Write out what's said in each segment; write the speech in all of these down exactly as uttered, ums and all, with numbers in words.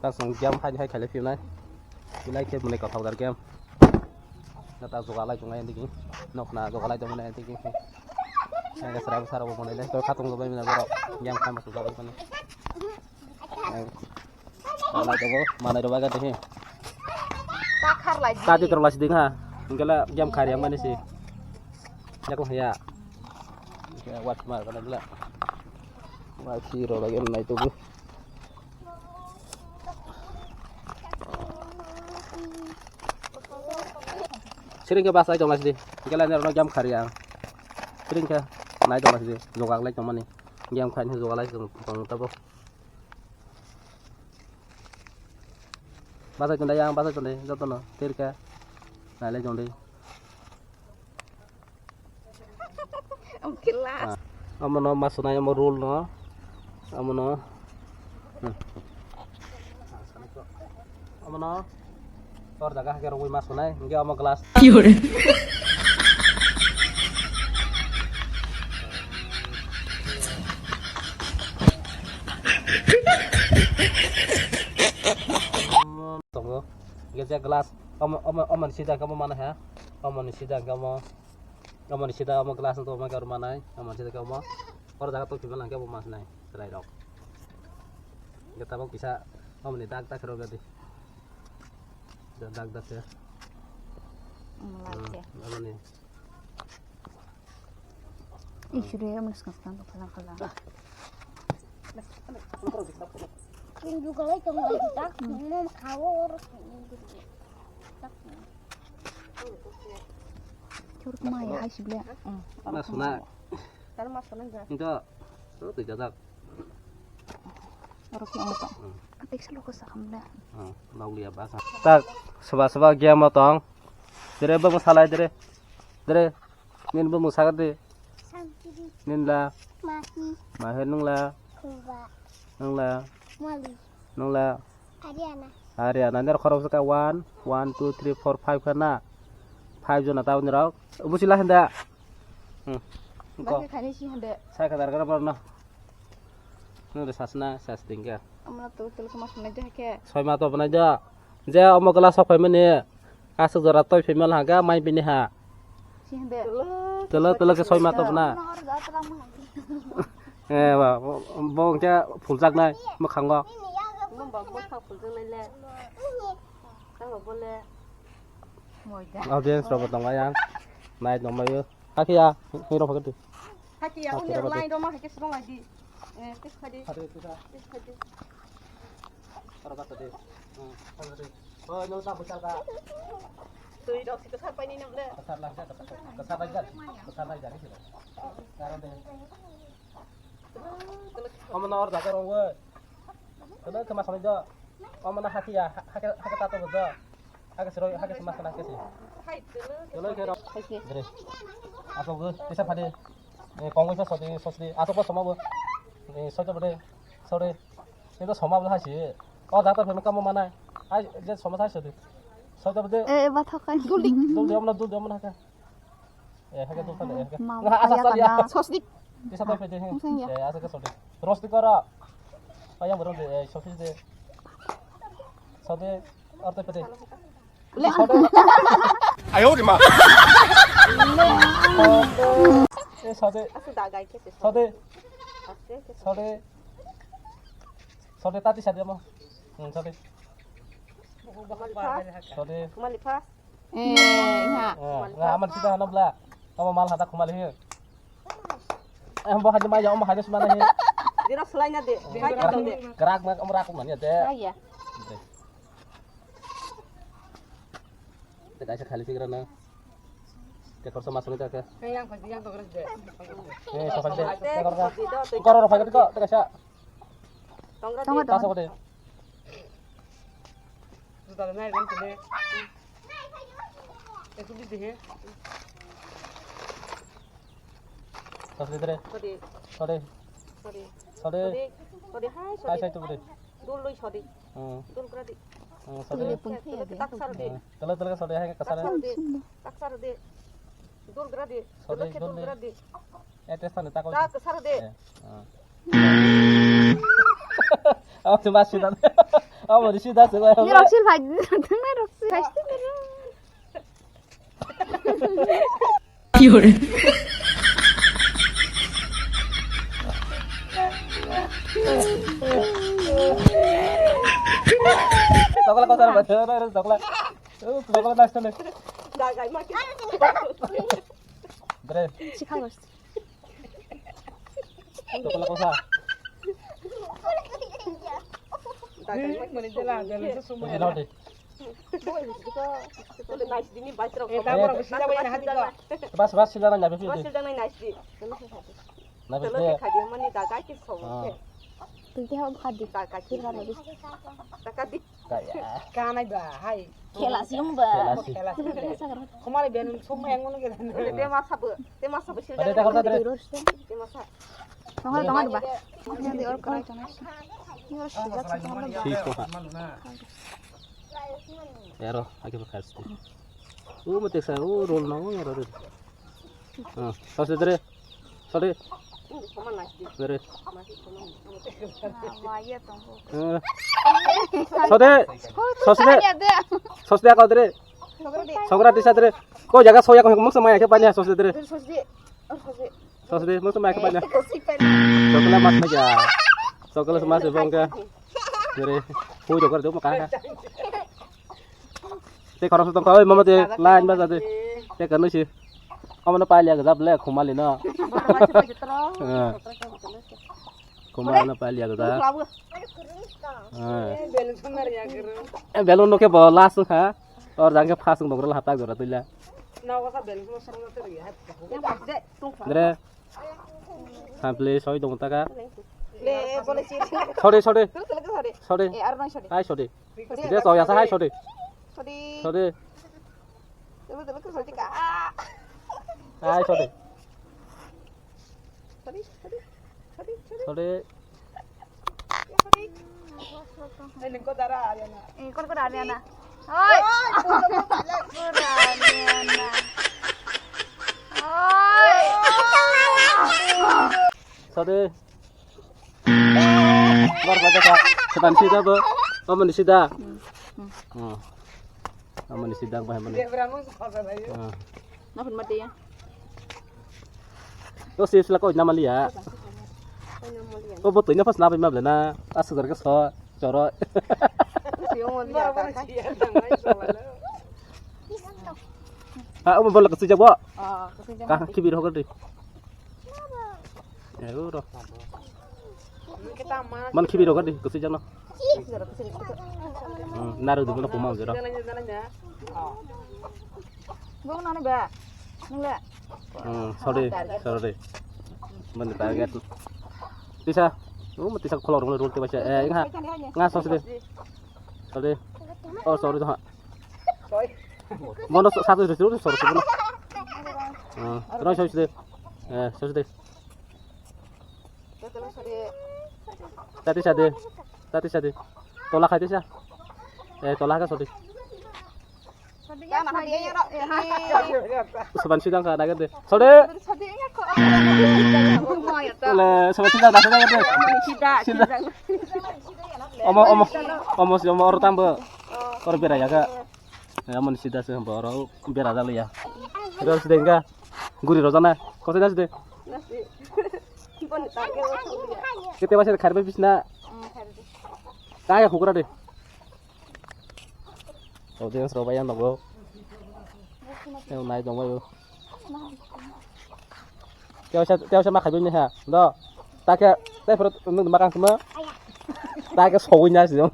Tak song game hai hai khailai phiyonai. Belai khe mwnwi kothok dar game. Nata jogalai tongnai digi. Nokna jogalai tongmani digi. Nang sara sara bo mwnwi le. To khatung jobai mwnwi borok. Game khai ma jogalai mani. Manai rok baga de. Takhar lai. Tati terlalu sedih ha. Enggak lah, jam karya mana sih? Ya kok ya. Ya, wat mar kana bela. Wa si ro lagi nai tu. Sering ke bas ai dong sih. Enggak lah, ini orang jam karya. Sering ke nai dong sih. Jogalai tong mani. Jam karya jogalai tong tabo. Bachai tongdai, yang bachai tongdai, jotono, terka. Nailai tongdai. Omono masunai, omo rule no. Omono. Hmm. Omono. Tor jaga hake rogwi masunai, hingke omo glass. Ki hore? Tongo. Hingke je glass, omo, omo, omo ni sida kamo mana ha? Omo ni sida kamo, omo ni sida omo glass to ma karu manai, omo ni sida kamo. Oro jaga to kiba langke bo mas nai, chwrai rok. Hingke tabok kisa, omo ni dak dak rok gadi. Dak dak se. Omo lai se. Hmm, omo ni. Isure, omo skang skang khala khala. Hindu kalai tong lai tak, mom khao. Churuk mai hai sible. Masuna. Tar masuna ja. Hindu, tu tu jadak. Oro ki ongko. Hmm. Apek salo ko sakam le. Hmm, noglia basa. Tak, soba soba game tong. Dere bang salai dere. Dere. Nin bumung sakar di. Santri. Nin la. Mahi. Mahi nung la. Kuba. Nung la. Mali. Nung la. Ariana. Ariana. Ner khorok saka one, one, two, three, four, five kana. Five jona tau ni rok. Busi la handa. Hmm. Ko. Bakhe khani si hande. Sai khadar gara borno. Nung de sasna, sas tingka. Amna tu tul kuma sunai de hake. Soi ma to bnai da. Je omo glass sok phaimani. Aswk jora toi phaimal ha ga mai bini ha. Tele tele ke soi ma to bna. Eh, ba, bo, bo khe phuljak nai mwkhango. Audience rok bo tonglai ang. Nai tonglaio. Hakhe ya, hwnwi rw phagadi. Hakhe ya, uni line rw ma hakhe srong lai di. Eh, tis phadi. Phadi, tis phadi. Oro ka phadi. Hmm, phadi. Oh, nang ta bwsal ka. Twi rok si kwsar paini nang le. Kwsar lai ja, kwsar lai ja, kwsar lai ja, kwsar lai ja, kwsar lai ja. Omo na or jaga rong we. Tele kema samai do. Omo na hakhe ya, hakhe, hakhe ta to do. Hakhe sroi, hakhe sima sana hakhe si. Tele khe rok. Dre. Aso go, pisa phade. Eh, kongoi sa sodi, sodi. Aso ko sama bo. Eh, sodi bade. Sorry. Ini to sama bo hasi. Oh, doctor pheno kamo mana. Ai, je sama sa sodi. Sodi bade. Eh, eh, ba thakai. Dul di, dul di, omo na dul di, omo na hakhe. Eh, hake dul thale, hake. Ma, nang asa ya sari ya. Kana. Sosdik. Bisa to pede, he. Musang ya. Eh, asa ke sosdik. Rosdik kara. Ayam berong de, eh, sosdik de. Sode, arte pede. Le. Sode. Ayo, di ma. Eh, sode. Asu dagai ke sode. Sode. Asu ke sode. Sode. Sode tati sade mo. Hmm, sode. Malifa. Sode. Malifa. Eh, ha. Eh, nga aman sida hano bla. Tamo mal hata khumali he. Eh, bo hadi maya, omo hadi sumana he. Dira selaina de. Hai ka de. Kerak mak, omo rak mania de. Hai ya. De. Te kaisa khali sigra na. Te khorsa mas ni ta ke. Yang pagi yang to keras de. Eh, sabar de. Te khorsa. Koro ro pagi ko, te kaisa. Tongra. Tongra, de. Tongra. Taso ko de. Juta nai ran tene. Esu di de he. Sosdi dre. Sodi. Sodi. Sodi. Sodi. Sodi. Sodi, hai, sodi. Hai, sai tu dre. Dul lui sodi. Hmm. Dul kra di. Hmm, sodi. Dul kra di. Tak sar di. Hmm. Tele, tele sodi, hai, kasar. Tak sar di. Tak sar di. Dul kra di. Sodi, dul kra di. Dul kra di. Eh, tes tane tak. Tak sar di. Eh, hmm. Oh, cuma sudah. Abo risi da se. Ni rok sil phai, thangnai rok sil phai. Chokla ko sar ba, chokla. Oh, chokla nasta le. Dre. Sikha los. Chokla ko sa. Bas, bas, sila na, bas, bas. Na, bas, bas. Twi tei hok khadi. Kaya. Kanai ba, hai. Khela si wng ba. Khela si. Khela si. Khumari ben sum yang ngono ke. Te masa bo, te masa bo sil. Ade, dak, dak, dak. Te masa. Tongo, tongo ba. Yang di or krai tongo. Yo si jak si tongo. Si ko ha. Yaro, ake ba khas. U mate sa, u rol na, u yaro. Ah, sose dre. Sode. Dre. Ah, sode. Sosde. Sosde ako dre. Sokra tisa dre. Ko jaga soya ko muksa maya ke panya sosde dre. Sosde. Muksa maya ke panya. Sokla mas maya. Sokla mas bongka. Dre. Hui dokar do maka. Te khoroksa tongkha, oi, mama, te line ba jade. Te kanu si. Omo no pailiya gajab le, khumali no. Eh. Khumali no pailiya gajab. Eh. Eh, balloon no ke bo last ha. Or jang ke first nong rol hatak dora tuila. Dre. Sample soi dong taka. Sorry, sorry. Hai, sorry. Dia tahu ya, saya sorry. Sorry. Sorry. Hai, sorry. Sorry. Eh, nengko dara Ariana. Eh, kon ko Ariana. Oi. Oi, kon ko dara. Ariana. Oi. Sorry. Bar bar kata. Setan sih dah, Bu. Kamu di sida. Hmm. Kamu di sida, Pak, mana? Dia berang, Pak, sana, yuk. Ah. Nafin mati ya. To si sila ko nama liya. Oh, betul ini pas napa mabla na. Asuk ke so, coro. Ah, oh, bolak ke sejak, Bu. Ah, ke sejak. Kah kibir hogar di. Eh, uro. Man khibi rogo di, kusi jano. Hmm, naru di bono kuma jero. Bong nani ba? Nung le? Hmm, sorry, sorry. Mani target. Tisa. Oh, mati sa kolor ngol rul tiba sa. Eh, nga. Nga sorry. Sorry. Oh, sorry ha. Mono satu dulu sorry, sorry. Hmm, terus sorry. Eh, sorry. Tati sadi. Tati sadi. Tola khai tisa. Eh, tola ka sodi. Saban sidang ka naga de. Sodi. Le, saban sidang naga de. Sida, sida. Omo, omo, omo si omo oro tambo. Oro bera yaga. Ya, mani sida se boro bera jalo ya. Ro sida inga. Guri rojana. Kote na sida. Kete basa kharbe bisna. Kaya khukra de. Audience rok bai ang nogo. Teo nai tong bai o. Teo sa, teo sa ma khaibo ni ha. Do. Ta khe, tei phoro nung ma kang ma. Ta khe sogwi na si mo.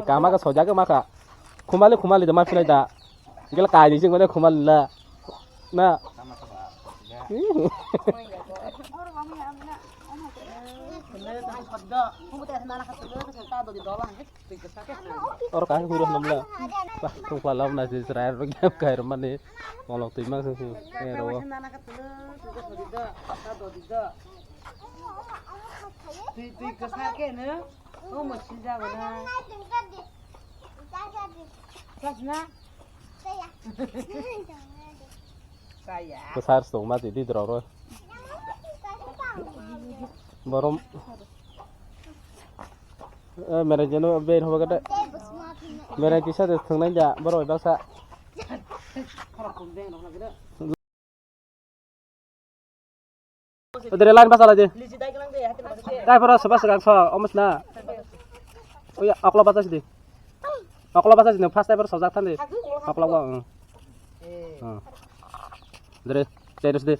Kama khe sojak ma kha. Khumali khumali de ma philai da. Gel kai ni sing mane khumali la. Na. Oro kaham huro hwnamla. Bah, thung pala na si srai ro gam kai ro mani. Molok twi mang sung sung. Eh, ro. Twi, twi kwsa khe no. O mo silja bo na. Klas na. Kaya. Kwsa sung ma ti di dro ro. Borom. Eh, merai jeno bein hobo kete. Merai kisa de thwngnai da, borok bai baksa. Dere line basa lai de. Tai pora soba segang so, omo sna. Oya, oklo basa sidi. Oklo basa sidi, first time pora sojak thandi. Oklo go, hmm. Hmm. Dere, terus de.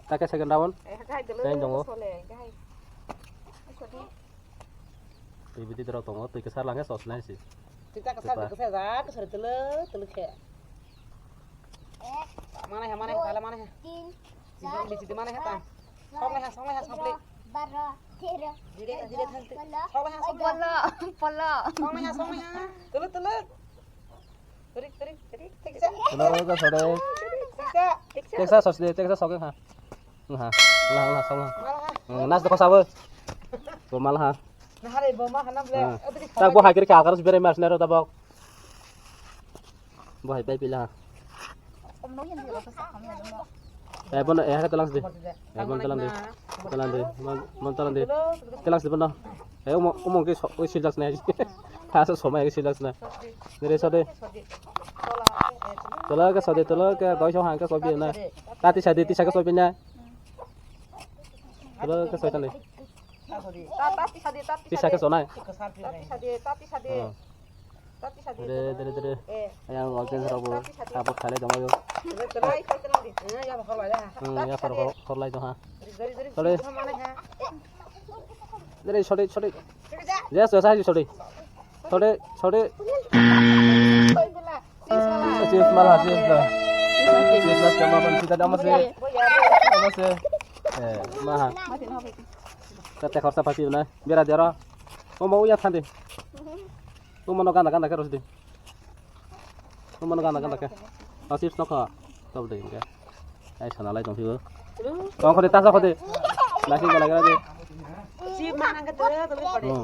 Take second round. Lain tongo. Twi bidi dorok tongo, twi kwchar langkhe sos nai si. Twi ta kwchar, twi ta kwchar, ja kwchar tele, tele khe. Mana he, mana he, kala mana he. Tin, char, lichi mana he ta. Song lai ha, song lai ha, song lai. Baro, tero, dire, dire thang. Song lai ha, song lai ha. Polo, polo. Song lai ha, song lai ha. Tele, tele. Kari, kari, kari. Teksa. Tele ka sore. Teksa, teksa. Teksa sos de, teksa sok ha. Nga, nga, nga, song nga. Nga, nas de kosa bo. Bo mal ha. Nah, hari bo ma hanam le. Tak bo hai kiri kya karos bere mas nero tabok. Bo hai pai pila ha. Eh, bono, eh, ha, talang de. Eh, bono talang de. Talang de. Mon, mon talang de. Talang de bono. Eh, omo, omo ke so, oi, silak nai. Ha, so, somai ke silak na. Nere sode. Tolo ke sode, tolo ke doi so hang ke sobi na. Tati sade, tisa ke sobi na. Tolo ke soi tale. Tisa ke sonai. Dere, dere, dere. Ayang audience rok bo support khalai tonglaio. Hmm, ya, hor, hor, horlai tong ha. Tole. Dere, sorry, sorry. Yes, yes, sorry, sorry. Sorry, sorry. Cheers, mala, cheers, da. Cheers, last time, apa, kita dah masih. Masih. Eh, maha. Tete khorsa pasi na. Bera dero. Omo uya thandi. Omo no ganda ganda khe rosdi. Omo no ganda ganda khe. O chips no kha. Tabde hingke. Ai sana lai tong phibo. Tong khode tasa khode. Nasi gala gala de. Chips mana khe tele tele khode. Hmm.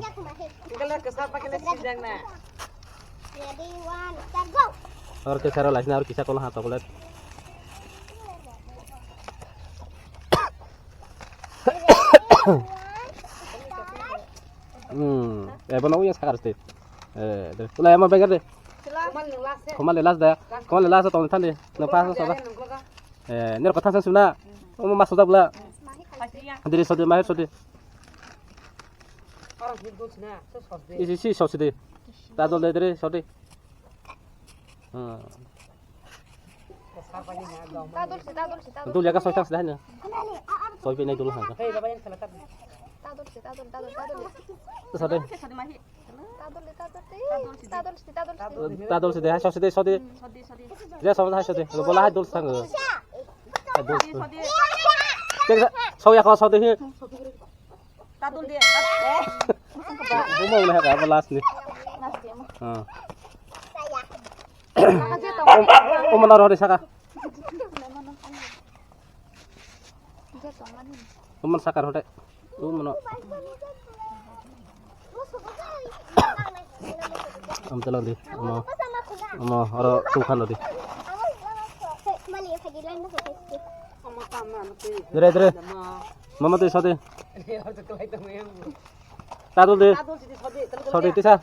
Gala kesa pa gala chips jang na. Ready, one, start, go. Or kesa ro laisna or kisa kola ha chocolate. Hmm, eh, bono uya sakar state. Eh, de. Ula emo begar de. Komal le last da. Komal le last tong thandi. No pass so da. Eh, ner kotha sa suna. Omo mas so da bla. Diri so de, mahir so de. Isi si so de. Ta dol de diri so de. Hmm. Dul jaga soi tang sida hanya. Soi pinai dul hanya. Sade. Tadol side, hai soside, sode. Ya soside, hai soside. Bola hai dul sang. Hai dul. Soi ya kau sode hi. Tadul dia. Buma ulah ka apa last ni. Ah. Umana rode saka. Umana saka rode. Umana. Am telang di. Umana. Umana oro tukhan di. Dere dere. Mama tu sode. Tadul de. Sode tisa.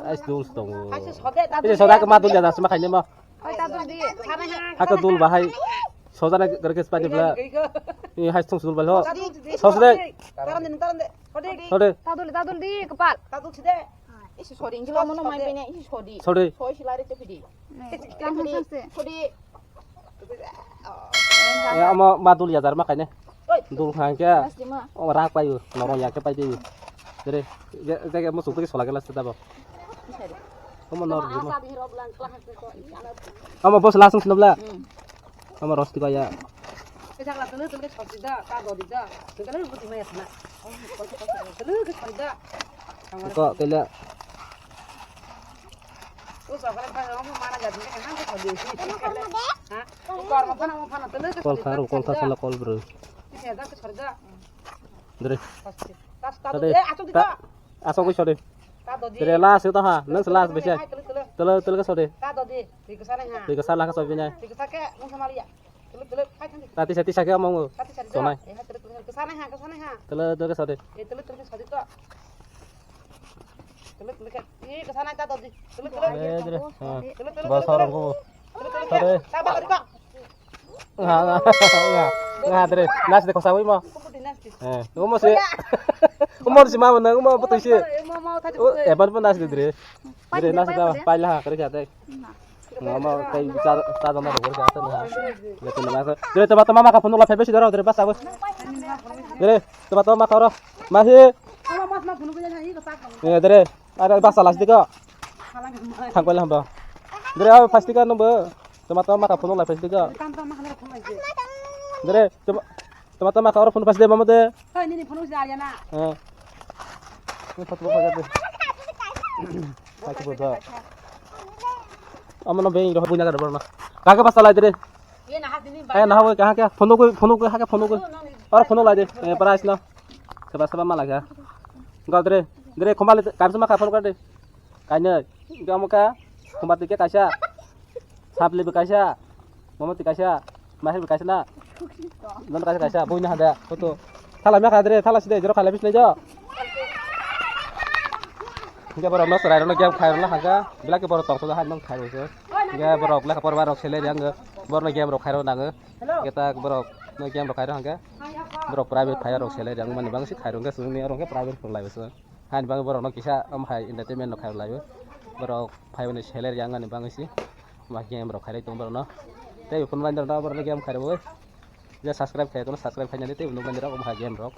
Ais dul stongo. Ais sode, tadul de. Soda ke madul ya das ma khaine ma. Oi, tadul de. Haka dul bahai. Soda na gerkes pani bla. Ni hai stung dul bal ho. Sosde. Taran de, taran de. Sode. Sode. Tadul, tadul de kepal. Tadul side. Isi sode, ingkila mono mai pene, isi sode. Sode. Soi silari te pidi. Sode. Ya, ama madul ya dar ma khaine. Dul khang kya? O rak payu, norong ya ke pai payu. Dere, dege mo sukte sola gela seta bo. Ama nor jimo. Ama bos lasung sinobla. Ama rosti kaya. Ko kela. Kol thar, kol thar sala kol bro. Dre. Tade. Asok koi sode. Dre last itu ha, nang last bese. Tele tele ke sode. Tui ke sala ke sobi nai. Tati sati sake among. Sonai. Sana ha, sana ha. Tele tele sade. Eh, tele tele sade to. Tele tele ka. Eh, sana ta dodi. Tele tele. Eh, tele. Ha. Tele tele. Ba sarang ko. Tele tele. Sade. Ta ba ko. Nga, nga, nga, nga, dre, nas de kosa wi mo. Kumpul di nas di. Eh, umo si. Umo si ma na, umo betul si. Umo, umo, tadi betul. Eh, ban pun nas de dre. Dre, nas da, pai la, kare jate. Nga, mo, kai, ta, ta, ta, ma, kare jate na. Jate na, dre, tama, tama, ka phone la, phebe si daro, dre, bas, abos. Dre, tama, tama, ka ro. Ma si. Umo, mas, mas, bunu, bunu, ini, ini, ini. Eh, dre, ada bas, las de ko. Thang pai la, hamba. Dre, aw, plastic ano bo. Tama tama ka phone lai plastic ka. Tam tam ma khanai phone lai je. Dere, tama tama ka oro phone plastic mama de. Hoi, nini phone uji arya na. Eh. Ni photo ko de. Ka ki boda. Amano be ro buina ka borna. Ka ka basa lai dere. Ye na ha dini ba. Eh, na ha ka ha ka phone ko phone ko ha ka phone ko. Oro phone lai de. Eh, price na. Seba seba ma laga. Ga dere. Dere khomale ka ma ka phone ka de. Kainwi, hwnkhe omo khe, khumba twi khe kaisa, sapli bo kaisa, momo twi kaisa, mahir bo kaisa na, nono kaisa kaisa, buino hade, photo. Thala mekha dre, thala side, jero khalai bislai jo. Hwnkhe borok no chwrai rokno game khairokno hwnkha, belai khe borok tongthok hai nang khairokse. Hwnkhe borok lekha porma rok selai riyang, borokno game rok khairok nango. Hwnkhe ta borok no game rok khairok hwnkhe, borok private phai rok selai riyang mani bangsi khairok hwnkhe chwngni oro hwnkhe private rok lai bwswk. Hani bagwi borokno kisa omo hai entertainment rok khairok laio. Borok phaimani salary yang ani bagwi si. Omo game rok khairok tongo borokno. Tei phone line rok borokno game khairok. Je subscribe khairok, subscribe khainani tei phone line rok omo hai game rok.